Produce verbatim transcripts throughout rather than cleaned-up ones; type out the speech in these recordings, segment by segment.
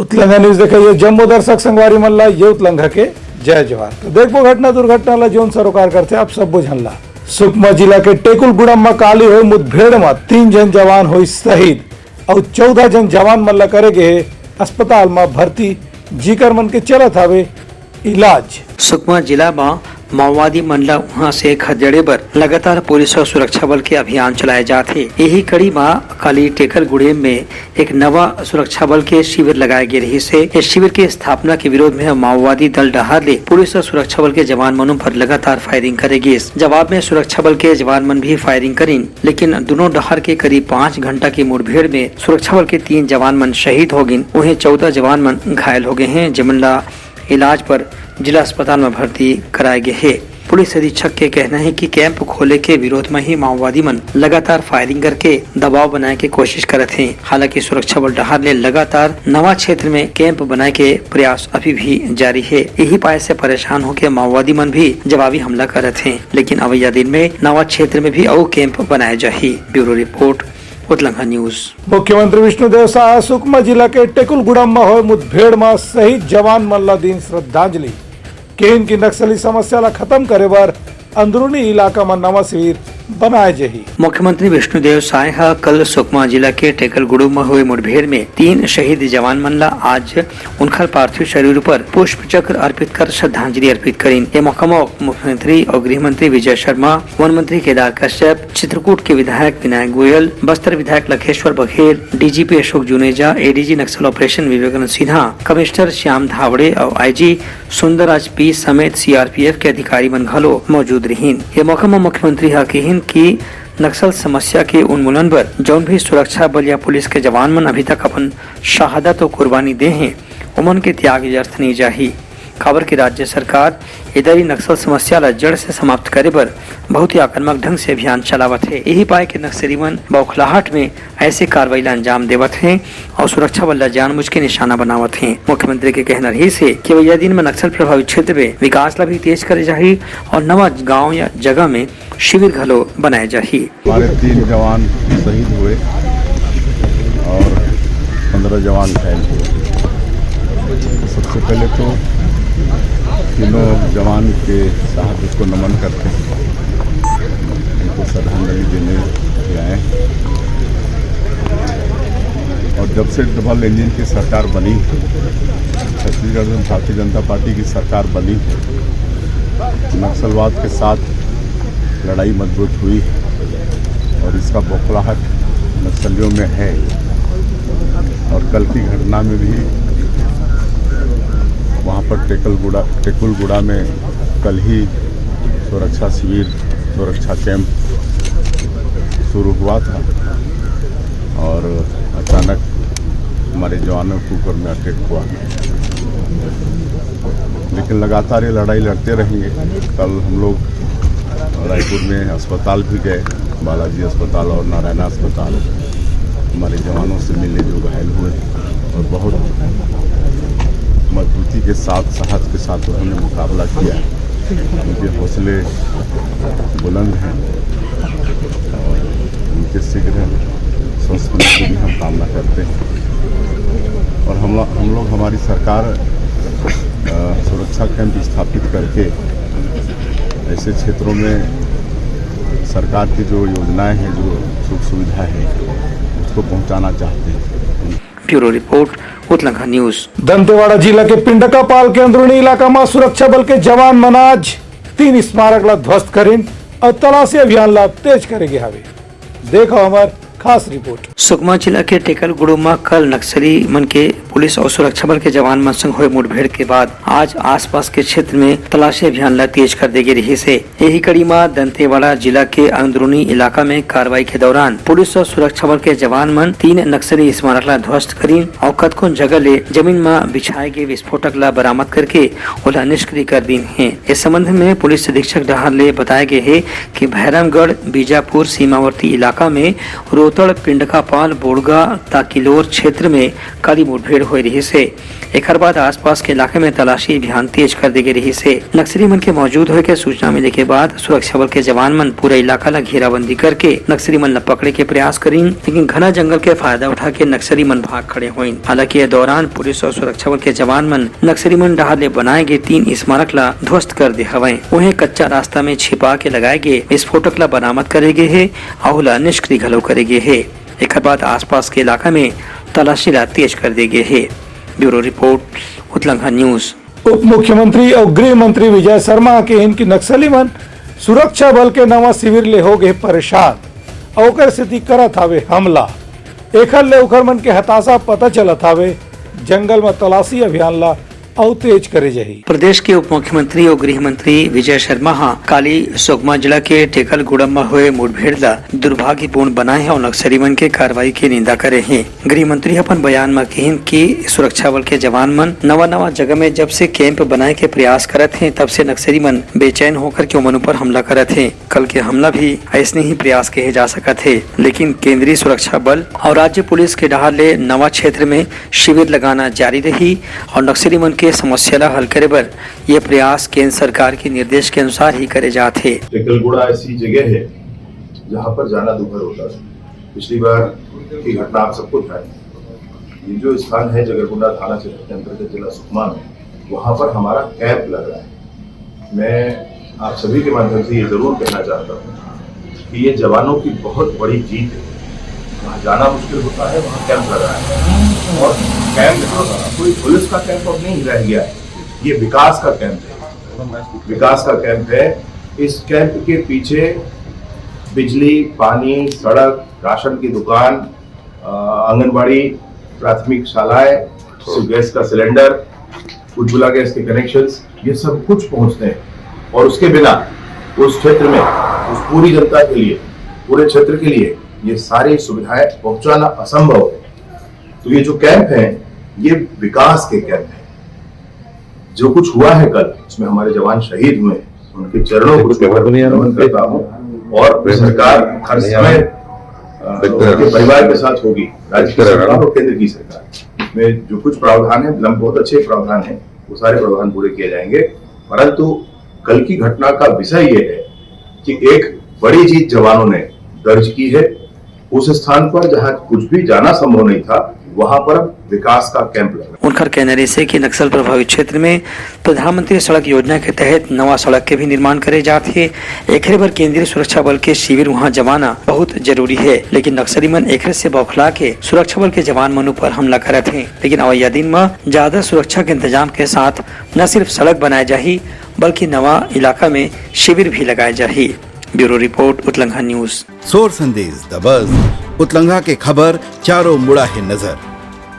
उतलंघा news देखइया जम्मो दर्शक संगवारी मन ला ये उतलंघा के जय जोहार। तो देखबो घटना दुर्घटना ला जोन सरोकार करथे आप सब्बो झन ला। सुकमा जिला के टेकुलगुड़म म काली होय मुठभेड़ म तीन झन जवान होइस शहीद अउ चौदह झन जवान मन ला करे गे हे अस्पताल म भर्ती, जिकर मन के चलत हवे इलाज। सुकमा जिला म माओवादी मन ला उहां से खदेड़े बर लगातार पुलिस अउ सुरक्षा बल के अभियान चलाए जात हे। यही कड़ी म काली टेकुलगुड़म में एक नवा सुरक्षा बल के शिविर लगाए गे रहिस हे। ये शिविर के स्थापना के विरोध में माओवादी दल डहार ले पुलिस अउ सुरक्षा बल के जवान मन ऊपर लगातार फायरिंग करे गिस। जवाब में सुरक्षा बल के जवान मन भी फायरिंग करिन, लेकिन दोनों डहार के करीब पाँच घंटा के मुठभेड़ में सुरक्षा बल के तीन जवान मन शहीद हो गिन, वहीं चौदह जवान मन घायल हो गए हैं, जेमन ला इलाज पर जिला अस्पताल में भर्ती कराए गए हे। पुलिस अधीक्षक के कहना हे कि कैंप खोले के विरोध में ही माओवादी मन लगातार फायरिंग करके दबाव बनाए के कोशिश करत हे। हालांकि सुरक्षा बल डहार ले लगातार नवा क्षेत्र में कैंप बनाए के प्रयास अभी भी जारी हे। यही पाए से परेशान होके माओवादी मन भी जवाबी हमला करत हे, लेकिन अवैया दिन में नवा क्षेत्र में भी अउ कैंप बनाए जाही। ब्यूरो रिपोर्ट, उतलंघा न्यूज। मुख्यमंत्री विष्णुदेव साय सुकमा जिला के टेकुलगुड़म म होय मुठभेड़ म शहीद जवान मन ला दीन श्रद्धांजलि। केन की नक्सली समस्या ला खत्म करे बर अंदरूनी इलाका म नवा शिविर बनाए जाही। मुख्यमंत्री विष्णुदेव साय ह कल सुकमा जिला के टेकुलगुड़म म हुए मुठभेड़ में तीन शहीद जवान मन ला आज उनखर पार्थिव शरीर पर पुष्प चक्र अर्पित कर श्रद्धांजलि अर्पित करिन। ये मौका म उप मुख्यमंत्री अउ गृह मंत्री विजय शर्मा, वन मंत्री केदार कश्यप, चित्रकूट के विधायक विनायक गोयल, बस्तर विधायक Lakheshwar Baghel, DGP Ashok Juneja, ADG Naxal operation Vivekanand Sinha, commissioner Shyam Dhawde अउ आईजी सुंदरराज पी समेत सीआरपीएफ के अधिकारी मन घलो मौजूद रिहिन। ये मौका म मुख्यमंत्री ह किहिन कि नक्सल समस्या के उन्मूलन बर जौन भी सुरक्षा बल या पुलिस के जवान मन अभी तक अपन शहादत अउ कुर्बानी दे हें, ओमन के त्याग व्यर्थ नइ जाही, काबर कि राज्य सरकार ए दरी नक्सल समस्या ल जड़ से समाप्त करे बर बहुत ही आक्रामक ढंग से अभियान चलावत हे। यही पाए के नक्सली मन बौखलाहट में ऐसे कार्रवाई ल अंजाम देवत हें अउ सुरक्षा बल ल जानबूझ के निशाना बनावत हें। मुख्यमंत्री के कहना रहिस हे कि अवइया दिन में नक्सल प्रभावित क्षेत्र में विकास ल भी तेज करे जाही अउ नवा गांव या जगह में शिविर घलो बनाए जाही। हमारे तीन जवान शहीद हुए और पन्द्रह जवान घायल हुए। सबसे पहले तो तीनों जवान के शहादत को नमन करते हैं, उनको श्रद्धांजलि देने के आए हैं। और जब से डबल इंजन की सरकार बनी, छत्तीसगढ़ में भारतीय जनता पार्टी की सरकार बनी, नक्सलवाद के साथ लड़ाई मजबूत हुई है और इसका बौखलाहट नक्सलियों में है। और कल की घटना में भी वहाँ पर टेकलगुड़ा, टेकुलगुड़ा में कल ही सुरक्षा शिविर, सुरक्षा कैंप शुरू हुआ था और अचानक हमारे जवानों के ऊपर में अटैक हुआ। लेकिन लगातार ये लड़ाई लड़ते रहेंगे। कल हम लोग रायपुर में अस्पताल भी गए, बालाजी अस्पताल और नारायणा अस्पताल, हमारे जवानों से मिले जो घायल हुए, और बहुत मजबूती के साथ, साहस के साथ उन्होंने मुकाबला किया। उनके हौसले बुलंद हैं और उनके शीघ्र संस्मरण की भी हम कामना करते हैं। और हम लो-, हम लोग, हमारी सरकार, अ, सुरक्षा कैंप स्थापित करके ऐसे क्षेत्रों में सरकार की जो योजनाएं हैं, जो सुख सुविधा है, उसको पहुंचाना चाहते हैं। ब्यूरो रिपोर्ट, उतलंघा न्यूज। दंतेवाड़ा जिला के पिंडकापाल के अंदरूनी इलाका म सुरक्षा बल के जवान मन आज तीन स्मारक ला ध्वस्त करिन अउ तलाशी अभियान ला तेज करे गे हावे। देखो हमर खास रिपोर्ट। सुकमा जिला के टेकलगुड़ू म कल नक्सली मन के पुलिस अउ सुरक्षा बल के जवान मन संग होए मुठभेड़ के बाद आज आसपास के क्षेत्र में तलाशी अभियान ला तेज कर दे गे रिहिस हे। यही कड़ी म दंतेवाड़ा जिला के अंदरूनी इलाका में कार्रवाई के दौरान पुलिस अउ सुरक्षा बल के जवान मन तीन नक्सली स्मारक ला ध्वस्त करिन अउ कतकोन जगह ले जमीन म बिछाए गे विस्फोटक ला बरामद करके ओला निष्क्रिय कर दीन हे। इस संबंध में पुलिस अधीक्षक डहार ले बताए गे हे कि भैरमगढ़ बीजापुर सीमावर्ती इलाका में रोतड़ पिंडका पाल बोड़गा ताकिलोर क्षेत्र में काली मुठभेड़ होए रिहिस हे। एकर बाद आसपास के इलाका में तलाशी अभियान तेज कर दे गे रिहिस हे। नक्सली मन के मौजूद होए के सूचना मिले के बाद सुरक्षा बल के जवान मन पूरा इलाका ला घेराबंदी करके नक्सली मन ला पकड़े के प्रयास करिन, लेकिन घना जंगल के फायदा उठा के नक्सली मन भाग खड़े होइन। हालांकि ये दौरान पुलिस और सुरक्षा बल के जवान मन नक्सली मन डहार ले बनाए गे तीन स्मारक ला ध्वस्त कर दे हवय। उहें कच्चा रास्ता में छिपा के लगाए गे विस्फोटक ला बरामद करे गे हे, अउ ओला निष्क्रिय घलो करे गे हे। एकर बाद आसपास के इलाका में तलाशी ला तेज कर दे गे हे। ब्यूरो रिपोर्ट, उतलंघा न्यूज। उप मुख्यमंत्री अउ गृह मंत्री विजय शर्मा ह कहिन कि नक्सली मन सुरक्षा बल के नवा शिविर ले हो गे परेशान अउ ओकर सेती करत हावे हमला। एखर ले ओखर मन के हताशा पता चलत हावे। जंगल म तलाशी अभियान ला अउ तेज करे जाही। प्रदेश के उप मुख्यमंत्री अउ गृह मंत्री विजय शर्मा ह काली सुकमा जिला के टेकलगुड़ा म होए मुठभेड़ ला दुर्भाग्यपूर्ण बनाए हे अउ नक्सली मन के कार्रवाई के निंदा करे हे। गृह मंत्री ह अपन बयान म किहिन कि सुरक्षा बल के जवान मन नवा-नवा जगह में जब से कैंप बनाए के प्रयास करत हें, तब से नक्सली मन बेचैन होकर के ओमन ऊपर हमला करत हें। कल के हमला भी अइसने ही प्रयास कहे जा सकत हे, लेकिन केंद्रीय सुरक्षा बल अउ राज्य पुलिस के डहार ले नवा क्षेत्र में शिविर लगाना जारी रही अउ नक्सली मन के समस्या ला हल करे बर ये प्रयास केंद्र सरकार के निर्देश के अनुसार ही करे जात हे। टेकलगुड़ा ऐसी जगह है, जहाँ पर जाना दुभर होता था। पिछली बार की घटना आप सबको ध्यान है। ये जो स्थान है जगरगुंडा थाना क्षेत्र के अंतर्गत जिला सुकमा में, वहाँ पर हमारा कैंप लग रहा है। मैं आप सभी के माध्यम से ये जरूर कहना चाहता हूँ कि ये जवानों की बहुत बड़ी जीत है। वहाँ जाना मुश्किल होता है, वहाँ कैंप लगा है। और कैंप कोई पुलिस का कैंप अब नहीं रह गया है, ये विकास का कैंप है, विकाश का कैंप है। इस कैंप के पीछे बिजली, पानी, सड़क, राशन की दुकान, अ, आंगनबाड़ी, प्राथमिक शालाएं, गैस का सिलेंडर, उज्ज्वला गैस के कनेक्शंस, ये सब कुछ पहुंचते हैं। और उसके बिना उस क्षेत्र में, उस पूरी जनता के लिए, पूरे क्षेत्र के लिए ये सारी सुविधाएं पहुंचाना असंभव है। तो ये जो कैंप है, ये विकास के कैंप हैं। जो कुछ हुआ है कल, इसमें हमारे जवान शहीद हुए हैं, उनके चरणों को छूकर नमन करता हूँ। और सरकार हर समय, अ, उनके परिवार के साथ होगी, राज्य की सरकार और केंद्र की सरकार। इसमें जो कुछ प्रावधान है, लम-, बहुत अच्छे प्रावधान हैं, वो सारे प्रावधान पूरे किए जाएंगे। परंतु कल की घटना का विषय ये है कि एक बड़ी जीत जवानों ने दर्ज की है। उस स्थान पर जहां कुछ भी जाना संभव नहीं था, वहां पर अब विकास का कैंप लगा। उनकर कहना रहिसे कि नक्सल प्रभावित क्षेत्र में प्रधानमंत्री सड़क योजना के तहत नवा सड़क के भी निर्माण करे जात हे। एकरे बर केंद्रीय सुरक्षा बल के शिविर उहां जमाना बहुत जरूरी हे, लेकिन नक्सली मन एकरे से बौखला के सुरक्षा बल के जवान मन ऊपर हमला करत हे। लेकिन अवइया दिन म ज्यादा सुरक्षा के इंतजाम के साथ न सिर्फ सड़क बनाए जाही, बल्कि नवा इलाका में शिविर भी लगाए जाही। ब्यूरो रिपोर्ट, उतलंघा न्यूज। सोर संदेश द बज, उतलंघा के खबर चारों मुड़ा हे नजर।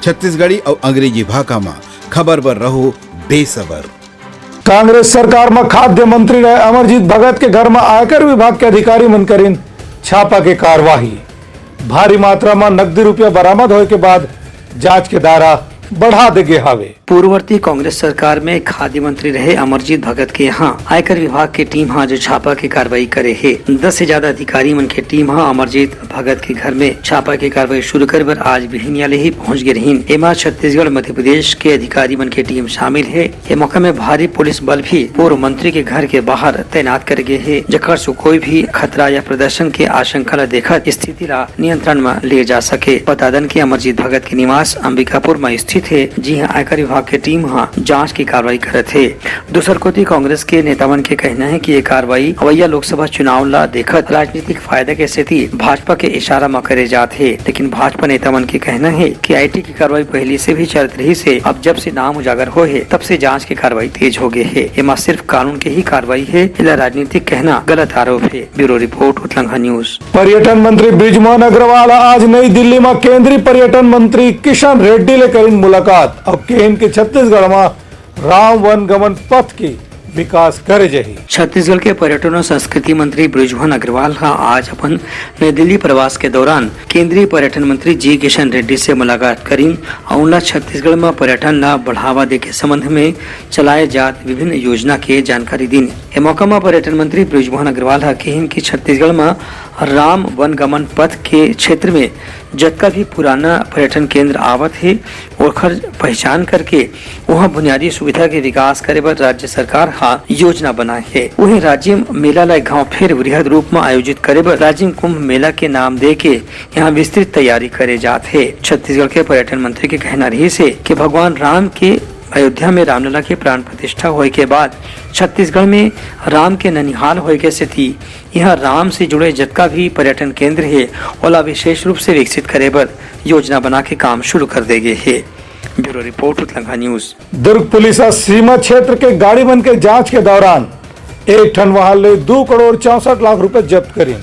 छत्तीसगढ़ी अउ अंग्रेजी भाखा म खबर बर रहो बेसबर। कांग्रेस सरकार म खाद्य मंत्री रहे अमरजीत भगत के घर म आयकर विभाग के अधिकारी मन करिन छापा के कार्यवाही। भारी मात्रा म नकदी रुपया बरामद होए के बाद जांच के दायरा बढ़ा दे गे हावे। पूर्ववर्ती कांग्रेस सरकार में खाद्य मंत्री रहे अमरजीत भगत के यहाँ आयकर विभाग के टीम ह जो छापा के कार्रवाई करे हे, दस से ज्यादा अधिकारी मन के टीम ह अमरजीत भगत के घर में छापा के कार्रवाई शुरू करे बर आज बिहनिया ले ही पहुंच गे रहिन। एमा छत्तीसगढ़, मध्य प्रदेश के अधिकारी मन के टीम शामिल हे। ए मौका में भारी पुलिस बल भी पूर्व मंत्री के घर के बाहर तैनात करे गे हे, जेकर से कोई भी खतरा या प्रदर्शन के आशंका ल देखत स्थिति ला नियंत्रण म ले जा सके। बता दन कि अमरजीत भगत के निवास अंबिकापुर म स्थित हे, जिहां आयकर विभाग के टीम ह जांच के कार्रवाई करत हे। दूसर कोति कांग्रेस के नेता मन के कहना हे कि ये कार्रवाई अवइया लोकसभा चुनाव ला देखत राजनीतिक फायदा के सेती भाजपा के इशारा म करे जात हे, लेकिन भाजपा नेता मन के कहना हे कि आईटी के कार्रवाई पहिली से भी चलत रहिस हे, अब जब से नाम उजागर होए हे, तब से जांच के कार्रवाई तेज हो गे हे। एमा सिर्फ कानून के ही कार्रवाई हे, एला राजनीतिक कहना गलत आरोप हे। ब्यूरो रिपोर्ट, उतलंघा न्यूज। पर्यटन मंत्री बृजमोहन अग्रवाल आज नई दिल्ली म केंद्रीय पर्यटन मंत्री किशन रेड्डी ले करिन मुलाकात। अब केंद्र के छत्तीसगढ़ म राम वन गमन पथ के विकास करे जाही। छत्तीसगढ़ के पर्यटन और संस्कृति मंत्री बृजमोहन अग्रवाल ह आज अपन नई दिल्ली प्रवास के दौरान केंद्रीय पर्यटन मंत्री जी किशन रेड्डी से मुलाकात करिन अउ उनला छत्तीसगढ़ म पर्यटन ला बढ़ावा दे के संबंध में चलाए जात विभिन्न योजना के जानकारी दीन। ए मौका म पर्यटन मंत्री बृजमोहन अग्रवाल ह किहिन कि छत्तीसगढ़ म राम वनगमन पथ के क्षेत्र में जतका भी पुराना पर्यटन केंद्र आवत हे, ओखर पहचान करके उहाँ बुनियादी सुविधा के विकास करे बर राज्य सरकार ह योजना बनाए हे। उहें, राजिम मेला ला एक घाव फेर वृहद रूप म आयोजित करे बर राजिम कुंभ मेला के नाम दे के यहाँ विस्तृत तैयारी करे जात हे। छत्तीसगढ़ के पर्यटन मंत्री के कहना रहिस हे कि भगवान राम के अयोध्या में रामलला के प्राण प्रतिष्ठा होए के बाद छत्तीसगढ़ में राम के ननिहाल होए के सेती इहाँ राम से जुड़े जतका भी पर्यटन केंद्र हे, ओला विशेष रूप से विकसित करे बर योजना बना के काम शुरू कर दे गे हे। ब्यूरो रिपोर्ट, उतलंघा न्यूज। दुर्ग पुलिस ह सीमा क्षेत्र के गाड़ी मन के जांच के दौरान एक ठन वाहन ले दू करोड़ चौसठ लाख रुपए जब्त करीन।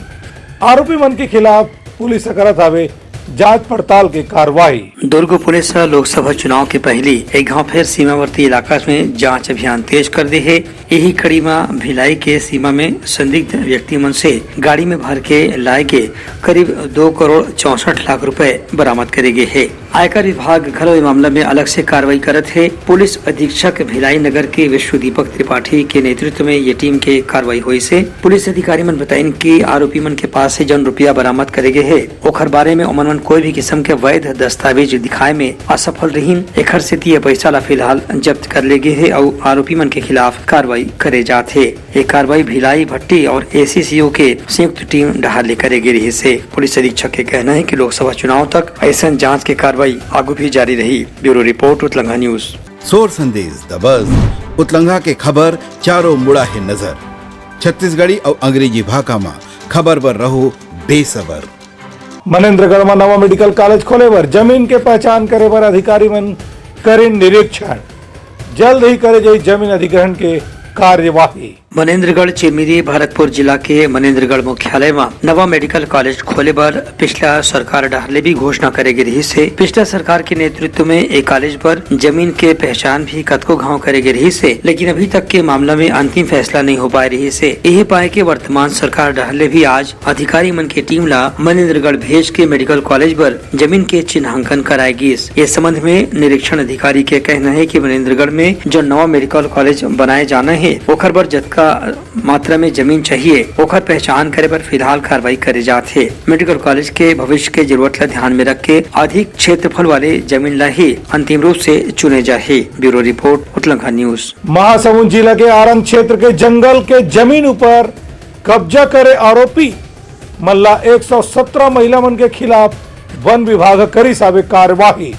आरोपी मन के खिलाफ पुलिस ह करत हावे जांच पड़ताल के कार्रवाई। दुर्ग पुलिस ह लोकसभा चुनाव के पहिली एक घाव फेर सीमावर्ती इलाका में जांच अभियान तेज कर दे हे। यही कड़ी म भिलाई के सीमा में संदिग्ध व्यक्ति मन से गाड़ी में भर के लाए गे करीब दो करोड़ चौसठ लाख रुपए बरामद करे गे हे। आयकर विभाग घलो ए मामला में अलग से कार्रवाई करत हे। पुलिस अधीक्षक भिलाई नगर के विश्वदीपक त्रिपाठी के नेतृत्व में ये टीम के कार्रवाई होइस हे। पुलिस अधिकारी मन बताइन कि आरोपी मन के पास से जौन रुपया बरामद करे गे हे, ओखर बारे में ओमन मन कोई भी किस्म के वैध दस्तावेज दिखाए में असफल रहिन। एखर सेती ये पैसा ला फिलहाल जब्त कर ले गे हे अउ आरोपी मन के खिलाफ कार्रवाई करे जात हे। ये कार्रवाई भिलाई भट्टी और एसीसीओ के संयुक्त टीम डहार ले करे गे रिहिस हे। पुलिस अधीक्षक के कहना हे कि लोकसभा चुनाव तक अइसन जांच के कार्रवाई आगू भी जारी रही। ब्यूरो रिपोर्ट, उतलंघा न्यूज। सोर संदेश दबस, उतलंघा के खबर चारों मुड़ा हे नजर। छत्तीसगढ़ी अउ अंग्रेजी भाखा म खबर बर रहो बेसबर। मनेंद्रगढ़ म नवा मेडिकल कॉलेज खोले बर जमीन के पहचान करे बर अधिकारी मन करिन निरीक्षण। जल्द ही करे जाही जमीन अधिग्रहण के कार्यवाही। मनेंद्रगढ़ चेमेरी भरतपुर जिला के मनेंद्रगढ़ मुख्यालय म नवा मेडिकल कॉलेज खोले बर पिछला सरकार डहार ले भी घोषणा करे गे रिहिस हे। पिछला सरकार के नेतृत्व में ए कॉलेज बर जमीन के पहचान भी कतको घाव करे गे रिहिस हे, लेकिन अभी तक के मामला में अंतिम फैसला नहीं हो पाए रिहिस हे। यही पाए के वर्तमान सरकार डहार ले भी आज अधिकारी मन के टीम ला मनेंद्रगढ़ भेज के मेडिकल कॉलेज बर जमीन के चिन्हांकन कराए गिस। ये संबंध में निरीक्षण अधिकारी के कहना हे कि मनेंद्रगढ़ में जो नवा मेडिकल कॉलेज बनाए जाना हे, ओखर बर जतका मात्रा में जमीन चाहिए, ओखर पहचान करे बर फिलहाल कार्रवाई करे जात हे। मेडिकल कॉलेज के भविष्य के जरूरत ला ध्यान में रख के अधिक क्षेत्रफल वाले जमीन ला ही अंतिम रूप से चुने जाही। ब्यूरो रिपोर्ट, उतलंघा न्यूज। महासमुंद जिला के आरंग क्षेत्र के जंगल के जमीन ऊपर कब्जा करे आरोपी मन ला एक सौ सत्रह महिला मन के खिलाफ वन विभाग ह करिस हावे कार्यवाही।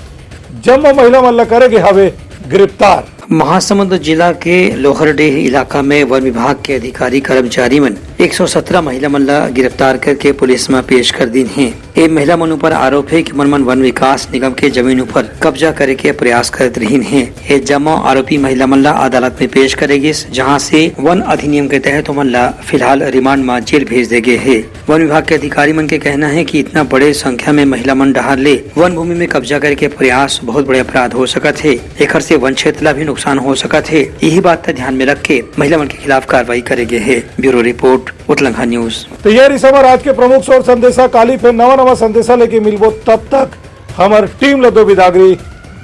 जम्मो महिला मन ला करे गे हावे गिरफ्तार। महासमुंद जिला के लोहरडीह इलाका में वन विभाग के अधिकारी कर्मचारी मन एक सौ सत्रह महिला मन ला गिरफ्तार करके पुलिस म पेश कर दीन हे। ए महिला मन ऊपर आरोप हे कि मन मन वन विकास निगम के जमीन ऊपर कब्जा करे के प्रयास करत रहिन हे। ए जम्मो आरोपी महिला मन ला अदालत में पेश करे गिस, जहां से वन अधिनियम के तहत ओमन ला फिलहाल रिमांड म जेल भेज दे गे हे। वन विभाग के अधिकारी मन के कहना हे कि इतना बड़े संख्या में महिला मन डहार ले वन भूमि में कब्जा करे के प्रयास बहुत बड़े अपराध हो सकत हे। एखर से वन क्षेत्र ला भी नुकसान हो सकत हे। यही बात ला ध्यान में रख के महिला मन के खिलाफ कार्रवाई करे गे हे। ब्यूरो रिपोर्ट, उतलंघा न्यूज। तो ये रिहिस हमर आज के प्रमुख सोर संदेशा। काली फेर नवा नवा संदेशा लेके मिलबो, तब तक हमर टीम ला दो बिदागरी।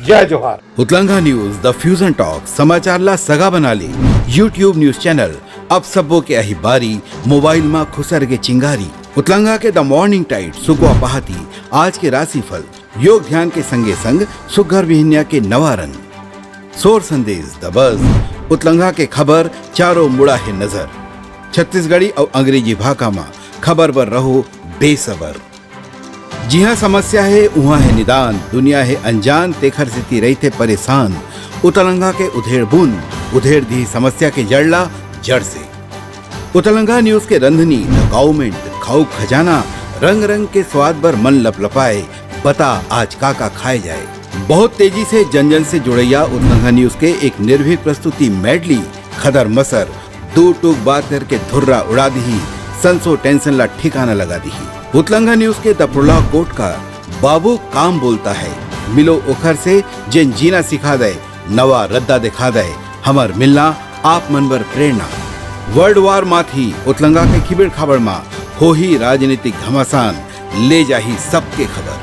जय जोहार। उतलंघा न्यूज, द फ्यूजन टॉक, समाचार ला सगा बना ले। YouTube न्यूज चैनल, अब सबो के आही बारी, मोबाइल मा खुसर के चिंगारी। उतलंघा के द मॉर्निंग टाइड, सुगवा पहाती, आज के राशिफल, योग ध्यान के संगे संग सुघर बिहनिया के नवा रंग। सोर संदेश दबस, उतलंघा के खबर चारों मुड़ा हे नजर। छत्तीसगढ़ी अउ अंग्रेजी भाखा मा खबर बर रहो बेसबर। जिहाँ समस्या हे, उहाँ हे निदान, दुनिया हे अनजान, तेखर सेती रहिथे परेशान। उतलंघा के उधेड़ बुन, उधेड़ दिही समस्या के जड़ ला जड़ से। उतलंघा न्यूज के रंधनी, द काउमेंट, खाऊ खजाना, रंग रंग के स्वाद बर मन लपलपाए, बता आज का का खाए जाए। बहुत तेजी से जन जन से जुड़ैया उतलंघा न्यूज के एक निर्भीक प्रस्तुति मेडली, खदर मसर, दो टूक बात करके धुर्रा उड़ा दिही, संसो टेंशन ला ठिकाना लगा दिही। उतलंघा न्यूज के दपड़ुला कोट का बाबू काम बोलता है, मिलो ओखर से जेन जीना सिखा दे, नवा रद्दा दिखा दे, हमर मिलना आप मन बर प्रेरणा। वर्ल्ड वार माथी उतलंगा के खिबेड़ खाबड़ मा होही राजनीतिक घमासान, ले जाही सबके खबर।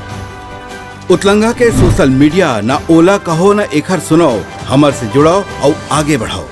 उतलंगा के सोशल मीडिया ना ओला कहो ना एखर सुनाओ, हमर से जुड़ाओ अउ आगे बढ़ाओ।